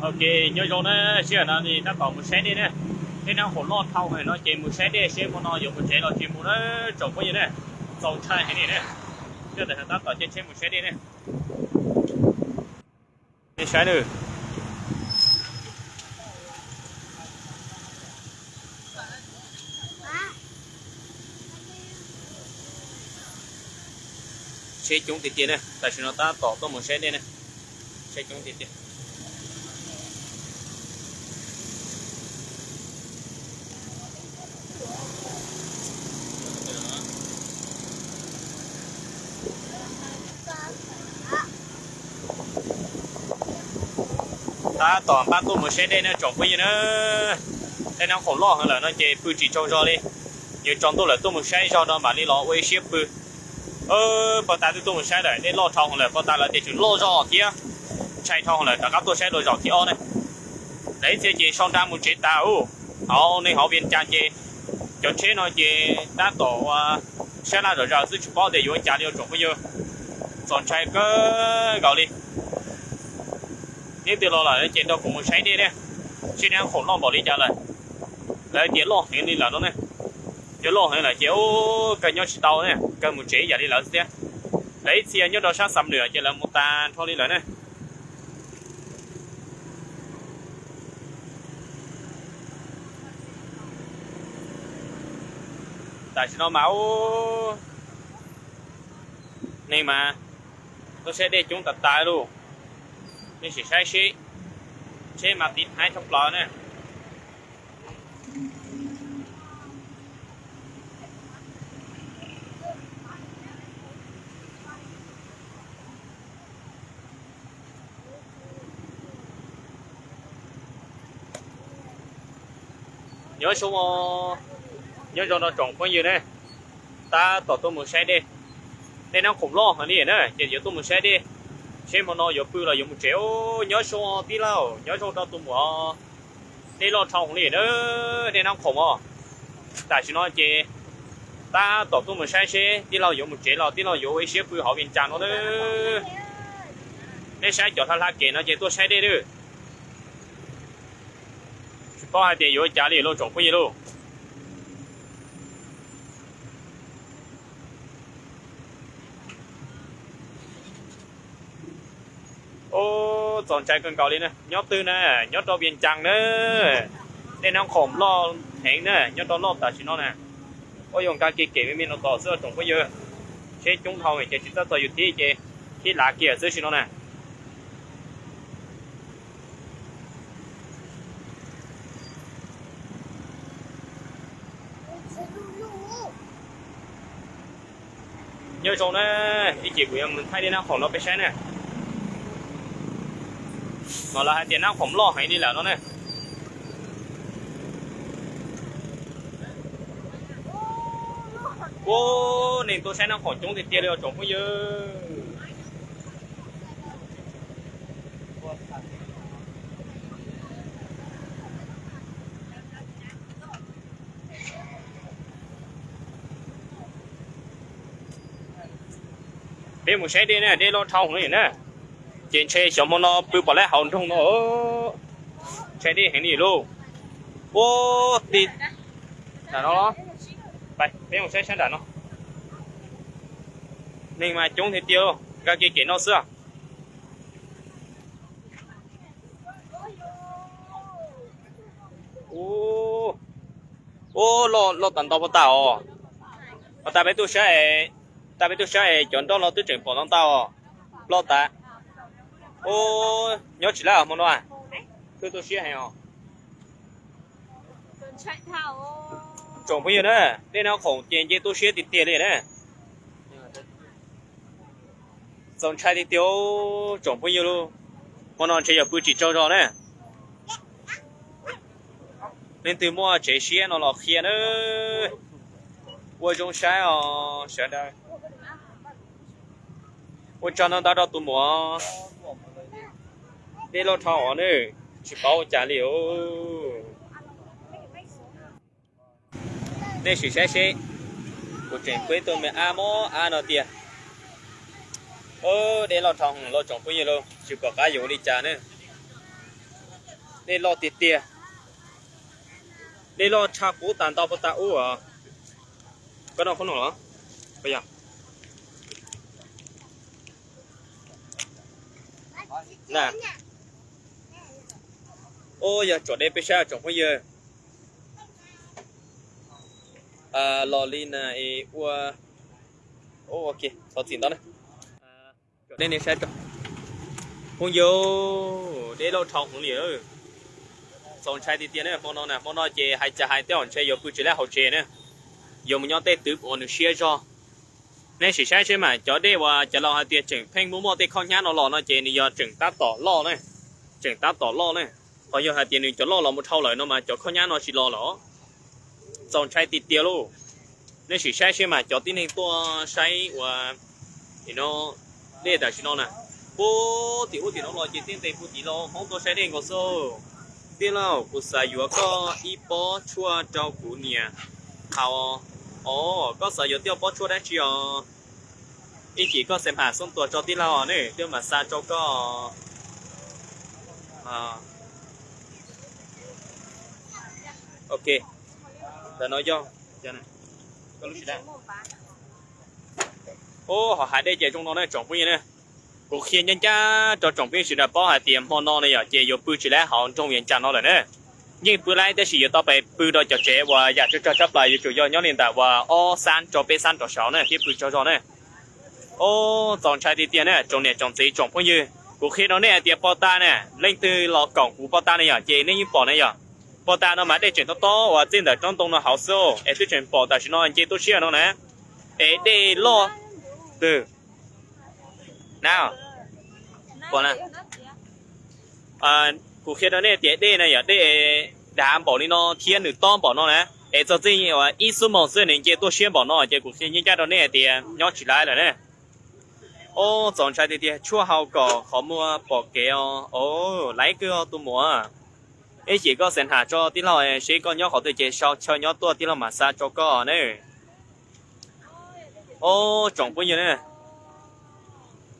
Ok, nyob zoo na, sij hawm no tab tom mus saib dej na. Dej Nab Khoom loj dhau no ces mus saib dej seb hmo no yuav mus tsev los tsis mus na, tsoom phooj ywg na. Txaus ntshai heev li na. Sij hawm tab tom caij tsheb mus saib dej na. Nej saib na. Tsheb coob tiag tiag na, tam sim no tab tom tuaj mus saib dej na. Tsheb coob tiag tiag. Tab tom npaj tuaj mus saib dej na tsoom phooj ywg na. Dej Nab Khoom loj heev lawm no ces pw tsis tsaug zog li. Yuav tsaus ntuj lawm tuaj mus saib zog no mam li los ua ib siab pw. Pog tas twb tuaj mus saib lawm, dej loj dhau heev lawm, pog tas lawv tias tseem loj zog thiab. Ntshai dhau heev lawm, rov qab tuaj saib dua zaum thib ob na. Lawv ib txhia ces sau nra mus tsev tas ub. Hauv neeg hauv Vias Cas ces cov tsheb no ces tab tom ua sab laj zom zaws xwb, tsis paub tias yuav ua cas li tsoom phooj ywg. Txaus ntshai kawg nkaus li. Leej twg los lawm ces nrog kuv mus saib dej ne, seb Dej Nab Khoom loj npaum li cas lawm. Lawv tias loj heev li lawm no ne. Yog loj heev lawm ces ub, kawg nyob tsis tau ne, kawg mus tsev ib yam li lawv xwb thiab. Lawv ib txhia nyob rau sab Xam Lwm ces lawv mus tas nrho li lawm ne. Tam sim no mas ub, neeg mas tuaj saib dej coob tas tas lauj. Nej sim saib seb, tsheb mas tiv thaiv tshaj plaws na. Nyob zoo, nyob zoo no tsoom phooj ywg ne, tab tom tuaj mus saib dej. Dej Nab Khoom loj heev li na, ces yuav tuaj mus saib dej, seb hmo no yuav pw los yuav mus tsev. Nyob zoo tij laug, nyob zoo rau tus muam. Dej loj dhau heev li na, Dej Nab Khoom os. Tam sim no ces tab tom tuaj mus saib seb tij laug yuav mus tsev los tij laug yuav ua ib siab pw hauv Vias Cas no na. Nej saib cov hla hla kem no ces tuaj saib dej na. Tsis paub hais tias yuav cas li lauj tsoom phooj ywg lauj. Ub, txaus ntshai kawg nkaus li na. Nyob twg na? Nyob rau Vias Cas na. Dej Nab Khoom loj heev na, nyob rau loj tam sim no na. Ua yuav nkag kiag kem me me no tos xwb tsoom phooj ywg. Tsheb coob dhau ces tsis txawj txog yus thiab ces thiab lav kiag xwb sim no na. Nyob zoo na, ib chim kuv yuav mus thaij Dej Nab Khoom no peb saib na. Mas lawv hais tias Nab Khoom loj heev li lawm no na. Ub, neeg tuaj saib Nab Khoom coob tiag tiag li os tsoom phooj ywg. Peb mus saib dej na, dej loj dhau heev li na. Ces ntshe xyov hmo no pw pom lawm hauv nroog no. Saib dej heev li lauj. Ub, ti nram no los. Peb mus saib sab nram no. Neeg mas coob tiag tiag, nkag kiag kem no xwb. Ub, loj tas ntau pog tas os. Pog tas peb tuaj saib, tas peb tuaj saib cov nroj no twb tseem pom ntau ntau os. Loj tas. Ub, nyob tsis lawm hmo no. Twb tu siab heev os. Tsoom phooj ywg na, Dej Nab Khoom ces nce tu siab tiag tiag li na. Txaus ntshai tiag tiag tsoom phooj ywg lauj. Hmo no ntshe yuav pw tsis tsaug zog na. Leej twg muaj tsev siab no los qhia na. Ua zoo saib os sawv daws. Ua tsaug ntau ntau rau tus muam. Dej loj dhau os na, tsis paub ua cas li os. Nej sim saib seb, kuv tseem pub ib tug me ab mob ab no tiag. Dej loj dhau los tsoom phooj ywg lauj, tsis pom qab yuav ua li cas ne. Dej loj tiag tiag, dej loj tshaj qub tas ntau puag ta ub. Koj noj qhov no los? Ub, yog tsom dej peb saib tsoom phooj ywg. Los li na es ua, thov txim ntau na. Tsom dej nej saib, phooj ywg, dej loj dhau hwv li. Txaus ntshai tiag tiag na hmo no na, hmo no ces hais cas hais tej zaum ntshe yuav pw tsis laib hauv tsev na, yuav mus nyob tej twg uas nws siab zog. Nej sim saib seb mas cov dej uas cov laus hais tias tseem pheej muaj muaj tej khob nyab no los no ces nws yog tseem tab tom loj na, tseem tab tom loj na. Qhov yog hais tias nws cov loj los mus dhau lawm no mas cov khob nyab no tsis los lawm. Txaus ntshai tiag tiag lauj. Nej sim saib seb mas cov tib neeg tuaj saib uas no dej tam sim no na, puag tim ub tim no los ces tej ntes puag tim los hmoob tuaj saib dej nkaus xwb. Tij laug, kuv xav yuav koj ib pob tshuaj rau kuv niam haus. Os, koj xav yuav tij laug pob tshuaj dab tsi os? Ib chim koj xav mam xub tuas tso tij laug ne, tij laug mam xa rau koj. Ok, ntawm no yog ho hais dej ces zoo no ne tsoom phooj ywg ne. Kuv qhia ncaj ncaj rau tsoom phooj ywg sawv daws paub hais tias hmo no ne yom ces yuav pw tsis laib hauv nroog Vias Cas no lawm na. Yeej pw laib tab sis yuav tau pais pw rau cov tsev uas yam tsawg tsawg tshaj plaws yuav tsum yog nyob li ntawm uas ob xab rau peb xab rov saud na thiab pw tsaug zog na. Os, txaus ntshai tiag tiag na tsoom niam tsoom txiv tsoom phooj ywg. Kuv qhia rau nej hais tias pov tag na, leej twg los koom kuv pov tag ne yom ces nej yeej pom ne yom. Pov tag no mas dej tseem tob tob uas txij ntawm roob ntoo no hauv xwb es twb tseem pom tam sim no nce tuaj siab no na. Es dej loj twg na, pom na. Kuv qhia rau nej tias dej na yog dej dav npaum li no thiab nws tob npaum no na, es txog txij uas ib xuab moos xwb nws nce tuaj siab npaum no ces kuv qhia ncaj ncaj rau nej hais tias nyob tsis laib lawm ne. Os, txaus ntshai tiag tiag, tshuaj haus kom qhov muag pom kev os. Os, laib kawg os tus muam. Ib chim koj xav ham tso tij laug seb koj nyob qhov twg ces sau chaw nyob tuaj tij laug mam xa rau koj ne. Os, tsoom phooj ywg ne,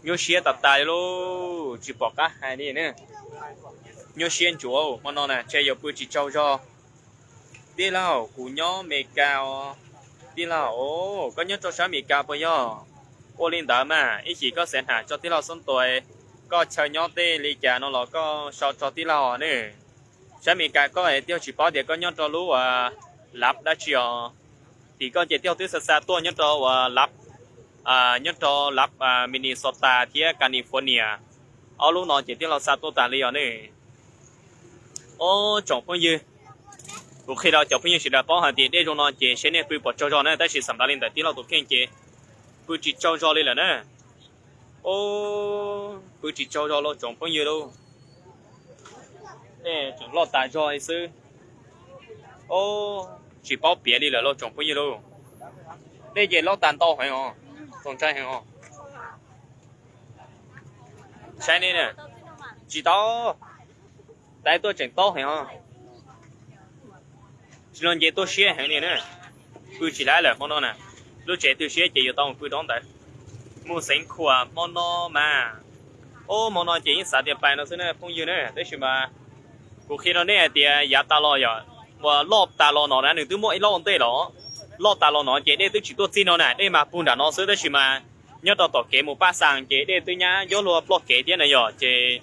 nyuaj siab tas tas li lauj, tsis pom qab hais li ne. Nyuaj siab ntsuav, hmo no na ntshe yuav pw tsis tsaug zog. Tij laug, kuv nyob Amelikas os. Tij laug, koj nyob rau sab Amelikas puas yog? Ua li ntawd mas ib chim koj xav ham tso tij laug xub tuas, koj chaw nyob tej li cas no los koj sau tso tij laug ne. Sab Amelikas koj tij laug tsis paub tias koj nyob rau lub uas lav dab tsi os. Tim koj ces tij laug twb xa xa tuaj nyob rau uas lav, nyob rau lav Minnesota thiab California. Ob lub no ces tij laug xa tuaj tas li os ne. Os, tsoom phooj ywg, kuv qhia rau cov phooj ywg sawv daws paub hais tias dej zoo no ces seb nej pw puas tsaug zog na, tab sis xam npav li ntawm tij laug tus kheej ces pw tsis tsaug zog li lawm na. Os, pw tsis tsaug zog lauj tsoom phooj ywg lauj. Dej tseem loj tas zog li xwb. Os, tsis paub piav li lawm lauj tsoom phooj ywg lauj. Dej ces loj tas ntau heev os, txaus ntshai heev os. Saib ne, tsis tau, tais tuaj tseem taub heev os. Tsis los nce tuaj siab heev li na. Pw tsis laib lawm hmo no na. Lub tsev twg siab ces yuav tau mus pw rau ntawd. Mus Xeev Khuam hmo no mas, os, hmo no ces yeej xav tias pais no xwb na phooj ywg na, tab sis mas kuv qhia rau nej hais tias yav tas los yom, uas loj tas los no na nws twb muaj ib loj ntej los, loj tas los no ces dej twb tsis tuaj txij no na, dej mas puag nram no xwb tab sis mas nyob rau tom kev mus Paj Xaas ces dej twb nyab yuav luag ploj kev thiab na yom ces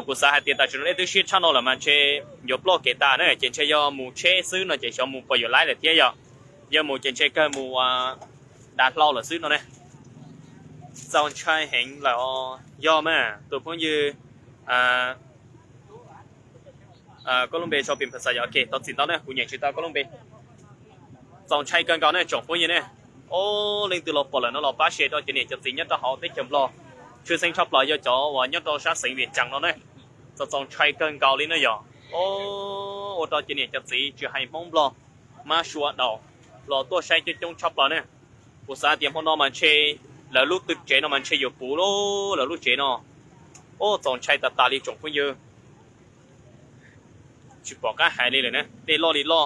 kuv xav hais tias tam sim no dej twb siab tshaj no lawm mas ntshe yuav ploj kev tas na ces ntshe yog mus tsheb xwb no ces xyov mus puas yuav laib lawm thiab yom. Yog mus ces ntshe kawg mus dav hlau lawm xwb no ne. Txaus ntshai heev lawm os. Yog mas tus phooj ywg, koj lub npe sau pim phas xas yom, ok, thov txim ntau na kuv nyeem tsis tau koj lub npe. Txaus ntshai kawg nkaus ne tsoom phooj ywg ne. Os, leej twg los pom lawm no los pab share rau cov niam cov txiv nyob rau hauv teb chaws Nplog, tshwj xeeb tshaj plaws yog cov uas nyob rau sab xeev Vias Cas no ne. Txaus txaus ntshai kawg nkaus li na yom. Os, ua rau cov niam cov txiv tsis hais Hmoob Nplog, Mab Sua Daus los tuaj saib coob coob tshaj plaws ne. Kuv xav tias hmo no mas ntshe lawv lub tsev no mas ntshe yuav puv lawv lub tsev no. Os, txaus ntshai tas tas li tsoom phooj ywg. Tsis pom qab hais li lawm na, dej loj li loj.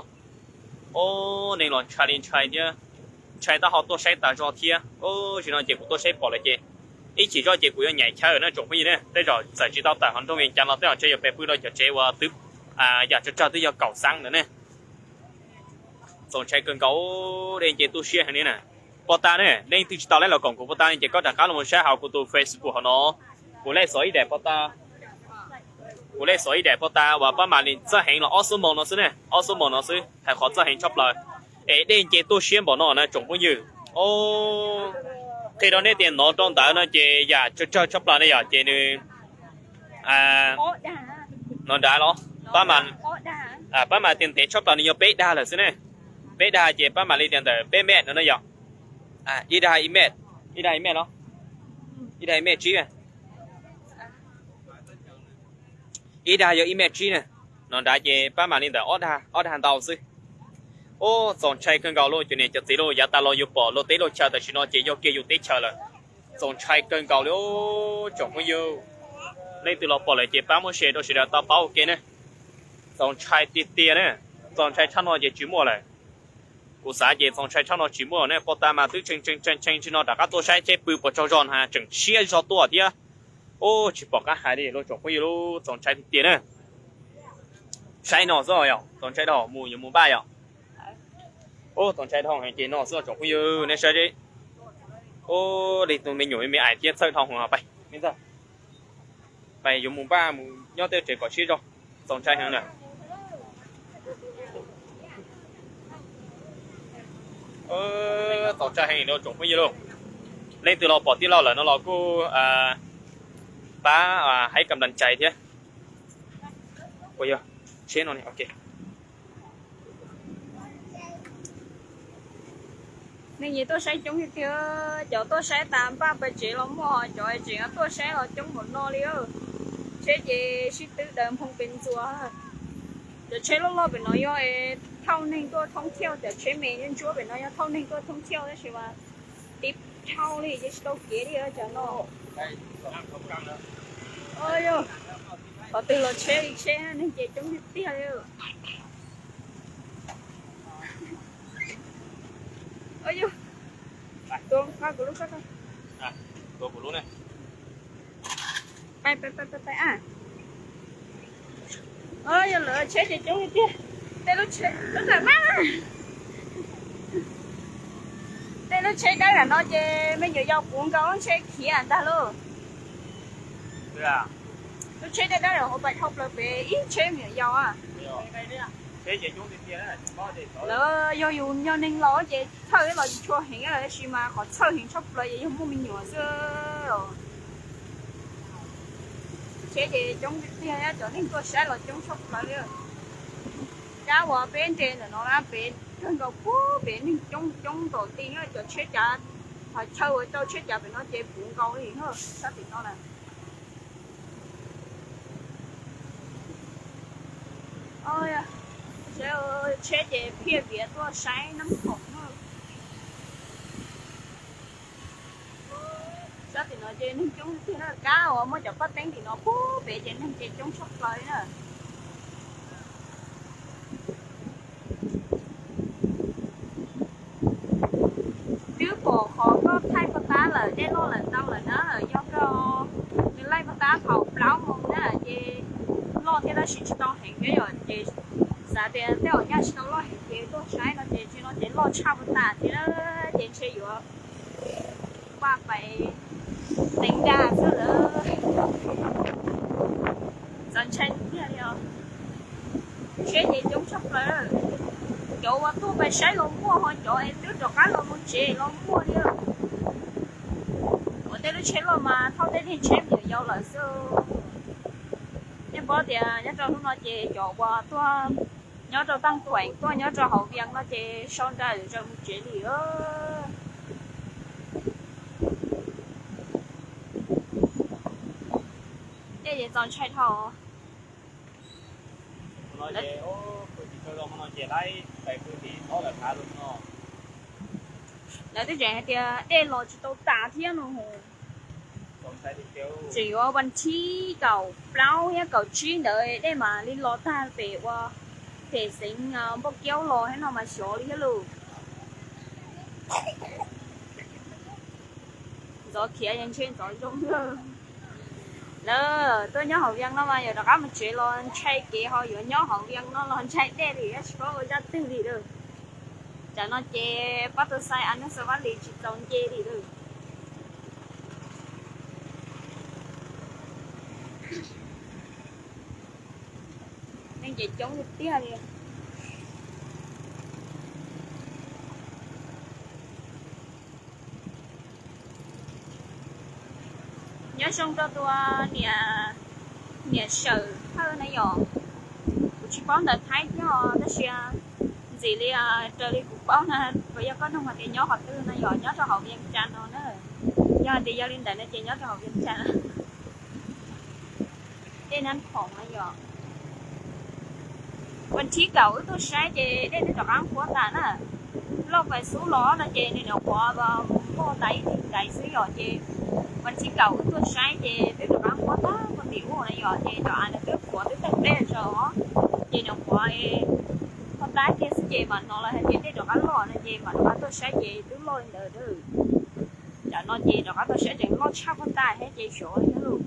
Os, neeg los ntshai li ntshai thiab, ntshai tab ho tuaj saib tas zog thiab. Os, zaum no ces kuv tuaj saib pom lawm ces Ib chim zoj ces kuv yuav nyaim chaw na tsoom phooj ywg ne, tej zaum txawm tsis tau tawm hauv nroog Vias Cas los tej zaum ntshe yuav pem pw rau cov tsev uas twb yam tsawg tsawg twb yog kaum xeeb ntawd ne. Txaus ntshai kawg nkaus, dej nce tuaj siab heev li na. Poj tab ne, leej twg tsis tau lej los koom kuv poj tab ne ces koj rov qab los saib hauv kuv tus Facebook hauv no. Kuv lej xov ib daim poj tab, kuv lej xov ib daim poj tab uas pab mam li txawj heev los ob xuab moos no xwb ne, ob xuab moos no xwb, hais qhov txawj heev tshaj plaws. Es dej nce tuaj siab npaum no na tsoom phooj ywg. Qhia rau nej tias nov rau ntawd no ces yam tsawg tsawg tshaj plaws ne yom, ces nws nov nrad los pab mam, pab mam tias ntev tshaj plaws nws yog peb dag lawm xwb ne. Peb dag ces pab mam li tias ntawm peb met no na yom. Ib dag ib met, ib dag ib met los, ib dag ib met tsib, ib dag yog ib met tsib na. Nov nrad ces pab mam li ntawm ob dag, ob dag ntau xwb. Ub, txaus ntshai kawg nkaus lauj cov niam cov txiv lauj, yav tas los yus pom luag teb luag chaw tam sim no ces yog kiag yus teb chaws lawm. Txaus ntshai kawg nkaus li tsoom phooj ywg. Leej twg los pom lawm ces pab muab share rau sawv daws tau paub ua ke ne. Txaus ntshai tiag tiag na. Txaus ntshai tshaj no ces tsis muaj lawm. Kuv xav ces txaus ntshai tshaj no tsis muaj ne, poj tab mas twb tshee tshee tshee tshee tsis no rov qab tuaj saib seb pw puas tsaug zog na, tseem siab zog tuaj thiab. Ub, tsis pom qab hais li lauj tsoom phooj ywg lauj, txaus ntshai tiag tiag na. Saib no xwb yom, txaus ntshai dhau mus yuav mus npaj yom. Ub, txaus ntshai dhau heev ces no xwb tsoom phooj ywg nej saib seb. Ub, li tus me nyuam me me ais thiab txhawj dhau heev, pais, pais yuav mus npaj mus nyob tej tsev kom siab zog. Txaus ntshai heev na. Txaus ntshai heev li tsoom phooj ywg lauj. Leej twg los pom tij laug lawm no los kuj pab hais kam dam tsais thiab. Ua yog tsheb no ne, ok. Neeg yeej tuaj saib coob tiag tiag, cov tuaj saib tas npaj pawg tsev los muaj, cov tseem tuaj saib los coob npaum no li. Tsheb ces sib twb daws nphoo pes ntxuas. Cov tsheb loj loj pem no yog thauj neeg tuaj thoob thiauj, cov tsheb me ntsuab pem no yog thauj neeg tuaj thoob thiauj tab sis mas tib dhau li ces tsis tau kev li cov no. Qhov twg los tsheb li tsheb, neeg ces coob tiag tiag li. Tua kuv lub, tua kuv lub ne. Pais pais pais pais a. Yog lawv tsheb ces coob li tiag. Tej lub tsheb, lub tawm mab, tej lub tsheb dawb nram no ces me nyuam yaus puv nkaus lub tsheb khiav ntag lauj. Lub tsheb dawb dawb hauv pas dhau plaws pem ib tsheb me nyuam yaus. Lawv yog yus yog neeg laus ces txhawj los tsis tshua heev tab sis mas qhov txhawj heev tshaj plaws ces yog muaj me nyuam xwb. Tsheb ces coob tiag tiag, cov neeg tuaj saib los coob tshaj plaws li. Kab uas peb nres ntawm no na pem kawg nkaus puag pem neeg coob coob ntaus ti, cov tsheb cav, qhov chaw uas rau tsheb cav pem no ces puv nkaus li sab tim no na. Tsheb ces phiaj viav tuaj saib nab khoom na. Sab tim no ces neeg coob tiag na, kab uas muaj cov paj teeb tim no puag pem ces neeg ces coob tshaj plaws li na. Twb pom qhov koj thaij paj tab lawm, dej loj lawm ntau lawm na, yog koj nws laij paj tab thaum plaub moos na ces loj thiab tab sis tsis tau heev thiab yom, ces xav tias tej zaum nyaj tsis tau loj heev ces tuaj saib no ces tsis no ces loj tshaj paj tab thiab na, ces ntshe yuav npaj pais teev dag xwb lawm. Txaus ntshai tiag li os. Tsheb ces coob tshaj plaws, cov uas tuaj pais saib los muaj ho cov es twb rov qab los mus tsev los muaj li. Ua tej lub tsheb loj mas thauj tej niag tsheb me nyuam yaus lawm xwb. Nej paub tias nyob rau hnub no ces cov uas tuaj nyob rau Tag Khueem tuaj nyob rau hauv Vias no ces sau nra zaws mus tsev li. Dej ces txaus ntshai dhau. Lawv twb tseem hais tias dej los tsis tau tas thiab no. Tseem yuav vas thib kaum plaub thiab kaum tsib ntawd dej mam li los tag pem uas pem xeev Npauj Kiaub los thiab no mas xyov li thiab lauj. Ntxov khiav yeej ntshe ntxov zoo lawm. Lawv tuaj nyob hauv Vias no mas yuav rov qab mus tsev los ntshai kev ho yuav nyob hauv Vias no los ntshai dej li, tsis paub ua zaj twg li lawm. Tsam no ces pab tus xais a nub xav vaj li tsis txaus nce li lawm. Neeg ces coob tiag tiag li. Nyob zoo rau tus niam, niam Sawm Hawj na yom. Kuv tsis paub ntawv Thaib thiab os, tab sis ntxim li raws li kuv paub na, puas yog koj nug hais tias nyob qhov twg no yom, nyob rau hauv Vias Cas no na. Yog hais tias yog li ntawd no ces nyob rau hauv Vias Cas. Dej Nab Khoom na yom. Vas thib kaum wb tuaj saib ces dej twb rov qab qhuav tas na. Lauj Pais Xub los no ces nws nyuam qhuav npog tas ib tig ntaiv xwb yom, ces vas thib kaum wb tuaj saib ces twb rov qab qhuav tag puag tim ub na yom, ces cov av nws twb qhuav twb tawg pleb zaws os, ces nyuam qhuav qhuav tag kiag xwb ces mam hnov lawv hais tias dej rov qab loj no ces mam rov qab tuaj saib ces twb loj li ntawd. Cov no ces rov qab tuaj saib tseem loj tshaj puag tas thiab ces xyov li lawm.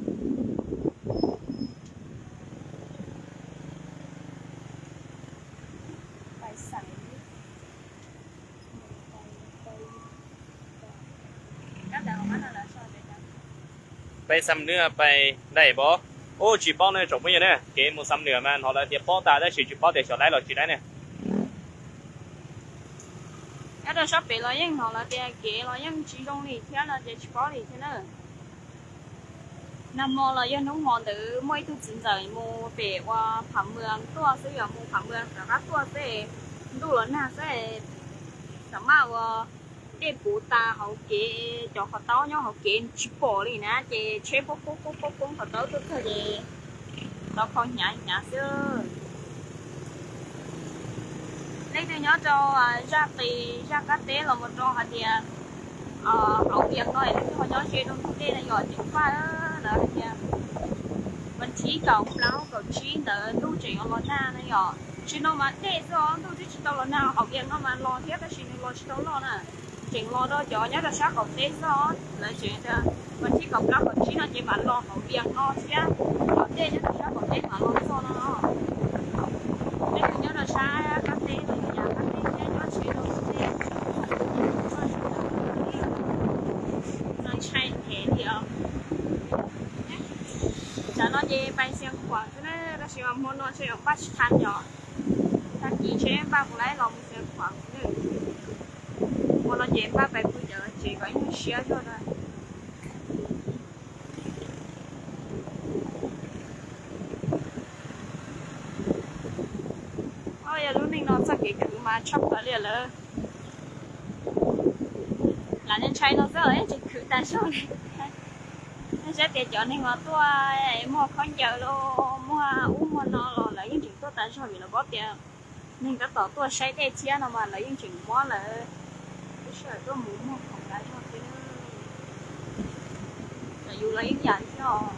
Pais Xam Nws Pais Daim Npov. Ub, tsis paub ne tsoom phooj ywg ne, kev mus Xam Nws mas hnov lawv tias pob tas tab sis tsis paub tias xyov laib los tsis laib ne. Nyob rau sab pem los yeej hnov lawv tias kev los yeej tsis zoo li thiab no ces tsis paub li thiab na. Nag hmo los yog hnub hmo ntawd muaj ib tug txiv ntxawm mus pem ua Phav Mwas tuaj xwb, yog mus Phav Mwas rov qab tuaj xwb, ntuj los nag xwb, xam maj ua dej puv tas hauv kev, cov qhov taub nyob hauv kev tsis pom li na, ces tsheb poob poob poob poob qhov taub tuaj txog ces tau kho hnyav hnyav xwb. Leej twg nyob rau zaj qis zaj qab teb los mus rau hais tias hauv Vias no leej twg ho nyob ze rau ntug dej no yog tseem faj, lawv hais tias vas thib kaum plaub kaum tsib ntawd ntuj tseem yuav los nag na yom. Tsis no mas dej xwb os, ntuj twb tsis tau los nag, hauv Vias no mas los thiab tab sis nws los tsis tau loj na. Tseem los rau cov nyob rau sab qaum teb xwb os, lawv tseem tias vas thib kaum plaub kaum tsib no ces mam los hauv Vias no thiab, cov dej nyob rau sab qaum teb mam los txog no. Leej twg nyob rau sab qab teb los yog yam qab teb thiab nyob tsev rau ntug dej no ntshai heev li os. Tsam no ces Pais Xias Khuam xwb na, tab sis mas hmo no ntshe npaj tsis tau yom. Tag kis ntshe npaj puas laib los mus Xias Khuam xwb. Hmo no ces npaj pais pw cov tsev kom ib nyuag siab zog na. Yog lub neej no txoj kev khwv mas tshaj plaws li lawm. Lam ntshai no xwb los yeej tseem khwv tas zog li. Nej saib tias cov neeg uas tuaj muag khaub ncaws los muag ub muag no los lawv yeej tseem tuaj tas zog vim lawv paub tias neeg tab tom tuaj saib dej thiab no mas lawv yeej tseem muab lawv lub sij hawm tuaj mus muag khoom tas zog thiab. Yus los ib yam thiab os.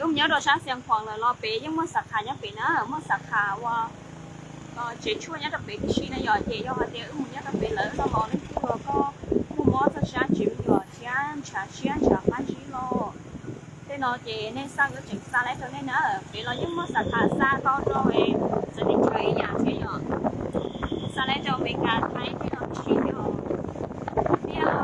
Wb mus nyob rau sab Xias Khuam lawm los pem yeej muaj xab khas nyob pem na, muaj xab khas ua tsev tshuaj nyob rau pem tib si na yom. Ces yog hais tias wb mus nyob rau pem lawm no los leej twg los koj muaj mob txog sab tsev me nyuam thiab ntshav siab ntshav qab zib los tej no ces nej xaj wb tseem xa laib rau nej na. Pem los yeej muaj xab khas xa tau rau txawv teb chaws ib yam thiab yom. Xa laib rau Amelikas, Thaib tej no tib si thiab os. Tiag.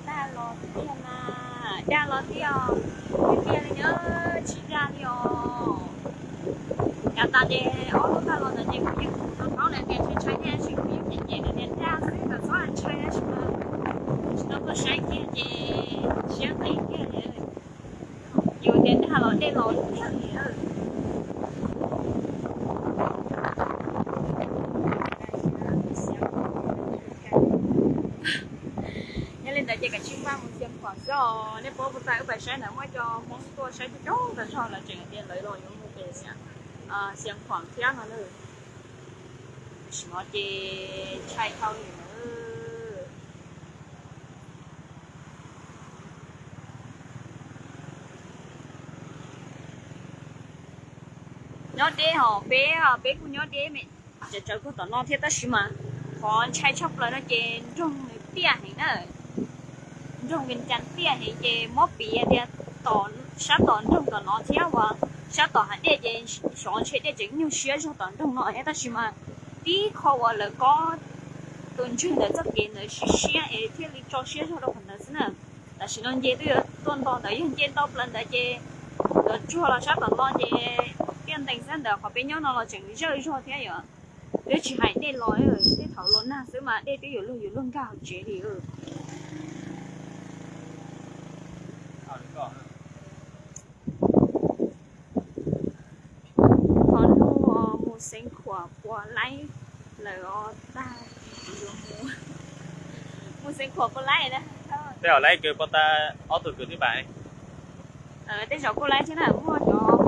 Dag los tiag mas, dag los tiag, tiag li na, tsis dag li os. Yav tas ces ob lub dag los ntawd ces kuv yeej rau qhov lawv tias ntshai ntshai thiab sis kuv yeej cem cem lawv tias dag xwb kom txhob ntshai tab sis mas tsis tau tuaj saib kiag ces siab nqis kiag li. Yus tias dag los dej los tiag li. Yog li ntawd ces kav tsij npaj mus Xias Khuam xwb os. Nej paub puas tas wb pais saib ntawd muaj cov Hmoob tuaj saib coob coob tas zog lawv tseem hais tias lawv los yuav mus pem Xias Khuam thiab no na. Tam sim no ces ntshai dhau li lawm. Nyob deb hos peb, peb kuj nyob deb me, tsawv tsawv kawg tom no thiab tab sis mas qhov ntshai tshaj plaws no ces nroog nws tiaj heev na. Nroog Vias Cas tiaj heev ces muab piv tias tom, sab tom nroog tom no thiab uas sab tom hav dej ces xyov ntshe dej tseem nyuag siab zog tom nroog no thiab tab sis mas tib qho uas lawv kob tus ntswg ntawd txoj kev ntawd siab siab es thiaj li tso siab zog rau qhov ntawd xwb na. Tam sim no nce twb yuav tuaj nto ntawd, yog nce nto plaws ntawd ces yuav tsuag los sab tom no ces tiaj ntees xwb ntawd, qhov peb nyob no los tseem zawj zog thiab yom. Twb tsis hais dej los, tej thaum los nag xwb mas dej twb yuav luag yuav luag nkag hauv tsev li. Qhov no mus Xeev Khuam puas laib lawm os tag, mus Xeev Khuam puas laib na. Tej zaum laib kawg puas tag ob tug kwv twb pais. Tej zaum kuj laib thiab na, muaj cov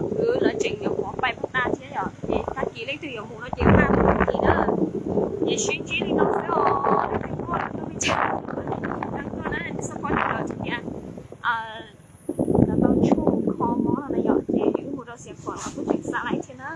kwv lawv tseem yuav pais puas tag thiab yom, ces tag kis leej twg yuav mus no ces pab mus tag kis na. Ces sib ntsib li no xwb os, leej twg muaj lwm tus me ntsis tuaj na, xab phob tsis los tsis tias tau tshuaj kho mob no na yom, ces wb mus rau Xeev Khuam los kuj tseem xa laib thiab na.